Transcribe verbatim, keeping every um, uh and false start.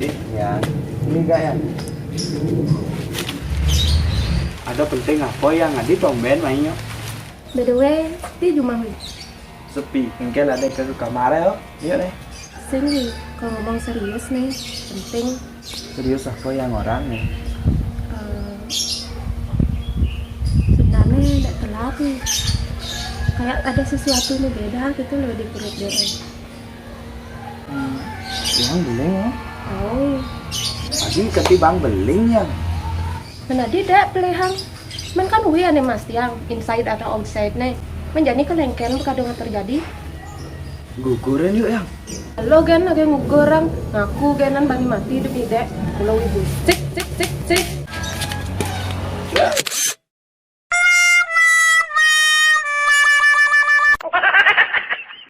Ih, ya. Ini enggak ya? Ada penting apa yang adi tumben mainnya? By the way, ti jumah wi? Sepi, engkel ada ke kamar ya. Yuk deh. Sing wi, kalau ngomong serius nih, penting. Serius apa yang orang nih? Eh, sebenarnya tidak telat nih. Kayak ada sesuatu nih beda gitu loh di perut dia. Hmm, yang beling ya? Oh. Tadi keti bang beling ya? Mana tidak pelehang? Men kan wi ane mas tiang, inside atau outside nih. Menjadi kelengken kadang terjadi. Gugurin yuk yang. Lo gen lagi ngugurang, ngaku genan bani mati hidup ide. Lo ibu. Cik, cik, cik, cik.